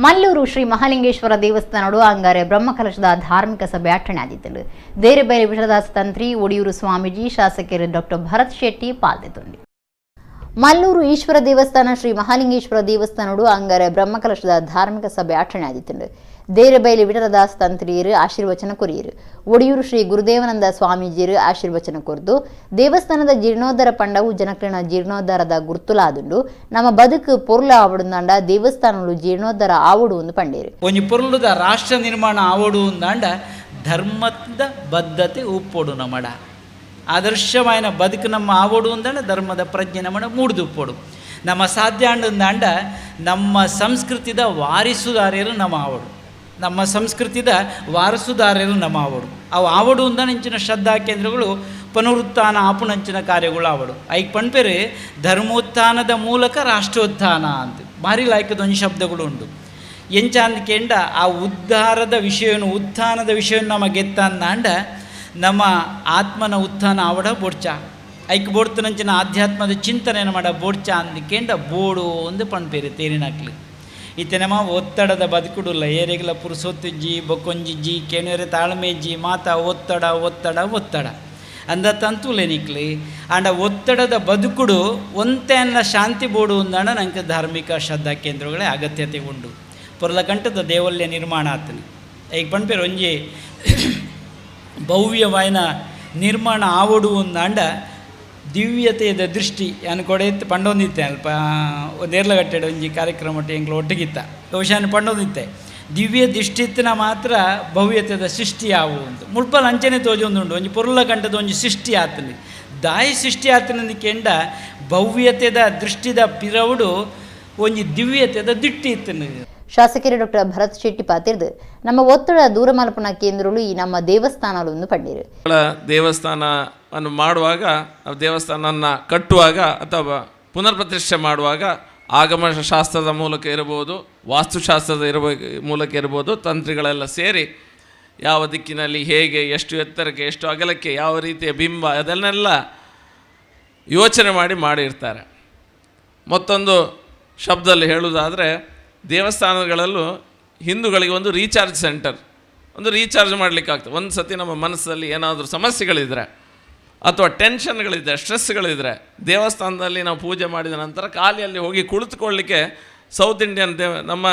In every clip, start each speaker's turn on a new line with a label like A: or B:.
A: Mallur Shri Mahalingeshwara ದೇವಸ್ಥಾನಡು ಅಂಗಾರೆ ಬ್ರಹ್ಮಕಲಶದ ಧಾರ್ಮಿಕ ಸಭೆ ಅಟ್ಟಣೆ ಆಗಿತ್ತು. ಬೇರೆ ಬೇರೆ ವಿಠಲದಾಸ ತಂತ್ರಿ, ಒಡಿಯೂರು ಸ್ವಾಮೀಜಿ, ಶಾಸಕರು ಡಾಕ್ಟರ್ ಭರತ್ ಶೆಟ್ಟಿ ಪಾಲ್ಗೊಂಡು. ಮಲ್ಲೂರು ಈಶ್ವರ ದೇವಸ್ಥಾನ ಶ್ರೀ ಮಹಾಲಿಂಗೇಶ್ವರ ದೇವಸ್ಥಾನಡು ಅಂಗಾರೆ ಬ್ರಹ್ಮಕಲಶದ ಧಾರ್ಮಿಕ ಸಭೆ ಅಟ್ಟಣೆ ಆಗಿತ್ತು. ದೇರಬೈಲಿ ವಿಠಲದಾಸ ತಂತ್ರಿಯರು ಆಶೀರ್ವಚನ ಕೊರಿಯರು. ಒಡಿಯೂರು ಶ್ರೀ ಗುರುದೇವಾನಂದ ಸ್ವಾಮೀಜಿಯರು ಆಶೀರ್ವಚನ ಕೊರ್ದು ದೇವಸ್ಥಾನದ ಜೀರ್ಣೋದ್ಧಾರ ಪಂಡವು ಜನಕ್ರಣ ಜೀರ್ಣೋದ್ಧಾರದ ಗುರ್ತುಲಾದುಂಡು, ನಮ್ಮ ಬದುಕು ಪೊರ್ಲ ಆವಡುಂದಾಂಡ ದೇವಸ್ಥಾನಲು ಜೀರ್ಣೋದ್ಧಾರ ಆವಡು ಒಂದು ಪಂಡೇರು.
B: ಒಂಜಿ ಪೊರ್ಲುದ ರಾಷ್ಟ್ರ ನಿರ್ಮಾಣ ಆವಡು ಅಂದಾಂಡ ಧರ್ಮದ ಬದ್ಧತೆ ಉಪ್ಪೊಡು ನಮಡ, ಆದರ್ಶವಾಯನ ಬದುಕು ನಮ್ಮ ಆವಡು ಅಂದಾಂಡ ಧರ್ಮದ ಪ್ರಜ್ಞೆ ನಮ್ಮಡ ಮೂಡ್ದು ಉಪ್ಪೊಡು. ನಮ್ಮ ಸಾಧ್ಯ ಅಂದಾಂಡ ನಮ್ಮ ಸಂಸ್ಕೃತಿದ ವಾರಿಸುದಾರ್ಯರು ನಮ್ಮ ಆವಡು, ನಮ್ಮ ಸಂಸ್ಕೃತಿದ ವಾರಸುದಾರರು ನಮ್ಮ ಆವಡು. ಅವು ಆವಡು ಅಂದಾನೆ ಇಂಚಿನ ಶ್ರದ್ಧಾ ಕೇಂದ್ರಗಳು ಪುನರುತ್ಥಾನ ಆಪುಣಂಚಿನ ಕಾರ್ಯಗಳು ಆವಡು. ಐಕ್ ಪಣ್ಪೆರೆ ಧರ್ಮೋತ್ಥಾನದ ಮೂಲಕ ರಾಷ್ಟ್ರೋತ್ಥಾನ ಅಂತ ಭಾರಿ ಲಾಯ್ಕದ ಒಂದು ಶಬ್ದಗಳು ಉಂಟು. ಎಂಚ ಅಂದ್ಕೆಂಡ ಆ ಉದ್ಧಾರದ ವಿಷಯವನ್ನು ಉತ್ಥಾನದ ವಿಷಯವನ್ನು ನಮ್ಮ ಗೆತ್ತ ಅಂದಾಂಡ ನಮ್ಮ ಆತ್ಮನ ಉತ್ಥಾನ ಆವಡ ಬೋಡ್ಚ, ಐಕ್ ಬೋಡ್ತನಂಚಿನ ಆಧ್ಯಾತ್ಮದ ಚಿಂತನೆಯನ್ನು ಮಾಡ ಬೋಡ್ಚ ಅಂದ್ಕೆಂಡ ಬೋಡು ಒಂದು ಪಣ್ಪೇರೆ ತೇರಿನಾಕ್ಲಿ. ಇತ್ತೆ ನಮ್ಮ ಒತ್ತಡದ ಬದುಕುಡುಲ್ಲ, ಏರೆಗ್ಲ ಪುರುಸೊತ್ತುಜ್ಜಿ ಬೊಕ್ಕೊಂಜಿಜ್ಜಿ ಕೆಣರೆ ತಾಳ್ಮೆಜ್ಜಿ ಮಾತಾ ಒತ್ತಡ ಒತ್ತಡ ಒತ್ತಡ ಅಂದ ತಂತುಲೆ ನಿಕ್ಲಿ. ಆಂಡ ಒತ್ತಡದ ಬದುಕುಡು ಒಂತೆ ಶಾಂತಿ ಬೋಡು ಅಂದಾಣ ನಂಗೆ ಧಾರ್ಮಿಕ ಶ್ರದ್ಧಾ ಕೇಂದ್ರಗಳೇ ಅಗತ್ಯತೆ ಉಂಡು. ಪೊರ್ಲಕಂಠದ ದೇವಲ್ಯ ನಿರ್ಮಾಣ ಆತನಿ ಈಗ ಪಣ್ಪೇರು ಒಂಜಿ ಭವ್ಯವಾಯನ ನಿರ್ಮಾಣ ಆವಡು ಅಂದಾಂಡ ದಿವ್ಯತೆಯದ ದೃಷ್ಟಿ ಯಾನು ಕೊಡೆತ್ತು ಪಂಡೊಂದಿತ್ತೆ ಅಲ್ಪ ಒಂದೇರ್ಲಗಟ್ಟೆಡ್ ಒಂಜಿ ಕಾರ್ಯಕ್ರಮ ಎಂಕ್ಲ ಒಟ್ಟಿಗಿತ್ತ ಬಹುಶಃ ಪಂಡೊಂದಿತ್ತೆ. ದಿವ್ಯ ದೃಷ್ಟಿತ್ತಿನ ಮಾತ್ರ ಭವ್ಯತೆದ ಸೃಷ್ಟಿ ಆವು ಅಂತ ಮುಳ್ಪಲ್ ಅಂಚನೆ ತೋಜೊಂದುಂಡು. ಒಂಜಿ ಪೊರ್ಲ ಕಂಠದ ಒಂಜಿ ಸೃಷ್ಟಿ ಆತನಿ ದಾಯಿ ಸೃಷ್ಟಿ ಆತನಂದು ಕೆಂಡ ಭವ್ಯತೆದ ದೃಷ್ಟಿದ ಪಿರವುಡು ಒಂಜಿ ದಿವ್ಯತೆದ ದಿಟ್ಟಿ ಇತ್ತನು.
A: ಶಾಸಕರು ಡಾಕ್ಟರ್ ಭರತ್ ಶೆಟ್ಟಿ ಪಾತಿರ್ದು ನಮ್ಮ ಒತ್ತಡ ದೂರ ಮಲ್ಪನ ಕೇಂದ್ರಗಳು ಈ ನಮ್ಮ ದೇವಸ್ಥಾನಗಳನ್ನು ಪಂಡಿರು.
C: ದೇವಸ್ಥಾನವನ್ನು ಮಾಡುವಾಗ, ದೇವಸ್ಥಾನವನ್ನು ಕಟ್ಟುವಾಗ ಅಥವಾ ಪುನರ್ಪ್ರತಿಷ್ಠೆ ಮಾಡುವಾಗ ಆಗಮ ಶಾಸ್ತ್ರದ ಮೂಲಕ ಇರಬಹುದು, ವಾಸ್ತುಶಾಸ್ತ್ರದ ಮೂಲಕ ಇರ್ಬೋದು, ತಂತ್ರಿಗಳೆಲ್ಲ ಸೇರಿ ಯಾವ ದಿಕ್ಕಿನಲ್ಲಿ ಹೇಗೆ ಎಷ್ಟು ಎತ್ತರಕ್ಕೆ ಎಷ್ಟು ಅಗಲಕ್ಕೆ ಯಾವ ರೀತಿಯ ಬಿಂಬ ಅದನ್ನೆಲ್ಲ ಯೋಚನೆ ಮಾಡಿ ಮಾಡಿರ್ತಾರೆ. ಮತ್ತೊಂದು ಶಬ್ದದಲ್ಲಿ ಹೇಳುವುದಾದರೆ ದೇವಸ್ಥಾನಗಳಲ್ಲೂ ಹಿಂದೂಗಳಿಗೆ ಒಂದು ರೀಚಾರ್ಜ್ ಸೆಂಟರ್, ಒಂದು ರೀಚಾರ್ಜ್ ಮಾಡಲಿಕ್ಕಾಗ್ತದೆ. ಒಂದು ಸತಿ ನಮ್ಮ ಮನಸ್ಸಲ್ಲಿ ಏನಾದರೂ ಸಮಸ್ಯೆಗಳಿದ್ದರೆ ಅಥವಾ ಟೆನ್ಷನ್ಗಳಿದ್ದರೆ, ಸ್ಟ್ರೆಸ್ಗಳಿದ್ದರೆ ದೇವಸ್ಥಾನದಲ್ಲಿ ನಾವು ಪೂಜೆ ಮಾಡಿದ ನಂತರ ಖಾಲಿಯಲ್ಲಿ ಹೋಗಿ ಕುಳಿತುಕೊಳ್ಳಲಿಕ್ಕೆ ಸೌತ್ ಇಂಡಿಯನ್ ನಮ್ಮ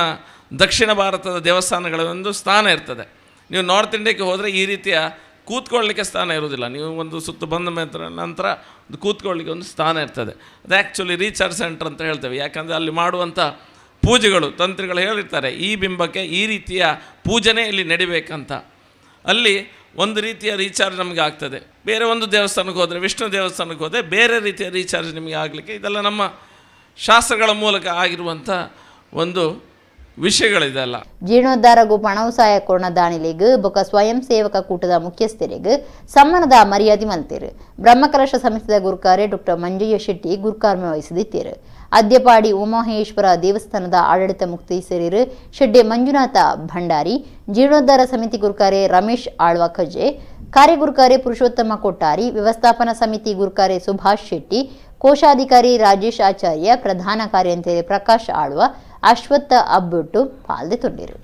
C: ದಕ್ಷಿಣ ಭಾರತದ ದೇವಸ್ಥಾನಗಳ ಒಂದು ಸ್ಥಾನ ಇರ್ತದೆ. ನೀವು ನಾರ್ತ್ ಇಂಡಿಯಾಕ್ಕೆ ಹೋದರೆ ಈ ರೀತಿಯ ಕೂತ್ಕೊಳ್ಳಲಿಕ್ಕೆ ಸ್ಥಾನ ಇರೋದಿಲ್ಲ. ನೀವು ಒಂದು ಸುತ್ತು ಬಂದ ನಂತರ ಒಂದು ಕೂತ್ಕೊಳ್ಳಿಕ್ಕೆ ಒಂದು ಸ್ಥಾನ ಇರ್ತದೆ. ಅದು actually recharge centre ಅಂತ ಹೇಳ್ತೇವೆ. ಯಾಕಂದರೆ ಅಲ್ಲಿ ಮಾಡುವಂಥ ಪೂಜೆಗಳು ತಂತ್ರಿಗಳು ಹೇಳಿರ್ತಾರೆ, ಈ ಬಿಂಬಕ್ಕೆ ಈ ರೀತಿಯ ಪೂಜೆನೇ ಇಲ್ಲಿ ನಡಿಬೇಕಂತ. ಅಲ್ಲಿ ಒಂದು ರೀತಿಯ ರೀಚಾರ್ಜ್ ನಮಗೆ ಆಗ್ತದೆ. ಬೇರೆ ಒಂದು ದೇವಸ್ಥಾನಕ್ಕೆ ಹೋದರೆ, ವಿಷ್ಣು ದೇವಸ್ಥಾನಕ್ಕೆ ಹೋದರೆ ಬೇರೆ ರೀತಿಯ ರೀಚಾರ್ಜ್ ನಿಮಗೆ ಆಗಲಿಕ್ಕೆ, ಇದೆಲ್ಲ ನಮ್ಮ ಶಾಸ್ತ್ರಗಳ ಮೂಲಕ ಆಗಿರುವಂಥ ಒಂದು ವಿಷಯಗಳಿದೆಲ್ಲ.
A: ಜೀರ್ಣೋದ್ಧಾರಗೂ ಪಣವಸಾಯ ಕೊರ್ಣ ದಾನಿಲೆಗ್ ಬೊಕ ಸ್ವಯಂ ಸೇವಕ ಕೂಟದ ಮುಖ್ಯಸ್ಥರಿಗೆ ಸಮ್ಮಾನದ ಮರ್ಯಾದೆ ಮಲ್ತೇರು. ಬ್ರಹ್ಮಕಲಶ ಸಮಿತಿದ ಗುರುಕಾರೆ ಡಾಕ್ಟರ್ ಮಂಜಯ್ಯ ಶೆಟ್ಟಿ ಗುರುಕಾರ್ಮೆ ವಹಿಸಿದಿತ್ತೇರು. ಅದ್ಯಪಾಡಿ ಉಮಾಮಹೇಶ್ವರ ದೇವಸ್ಥಾನದ ಆಡಳಿತ ಮುಕ್ತೇಸರಿರು ಶೆಡ್ಡೆ ಮಂಜುನಾಥ ಭಂಡಾರಿ, ಜೀರ್ಣೋದ್ಧಾರ ಸಮಿತಿ ಗುರುಕಾರೆ ರಮೇಶ್ ಆಳ್ವ ಖಜೆ, ಕಾರ್ಯಗುರುಕಾರೆ ಪುರುಷೋತ್ತಮ ಕೊಟ್ಟಾರಿ, ವ್ಯವಸ್ಥಾಪನಾ ಸಮಿತಿ ಗುರುಕಾರೆ ಸುಭಾಷ್ ಶೆಟ್ಟಿ, ಕೋಶಾಧಿಕಾರಿ ರಾಜೇಶ್ ಆಚಾರ್ಯ, ಪ್ರಧಾನ ಕಾರ್ಯಂತೆರೆ ಪ್ರಕಾಶ್ ಆಳ್ವ, ಅಶ್ವತ್ಥ ಅಬ್ಬುಟ್ಟು ಪಾಲ್ದೆ ತೊಂಡಿರು.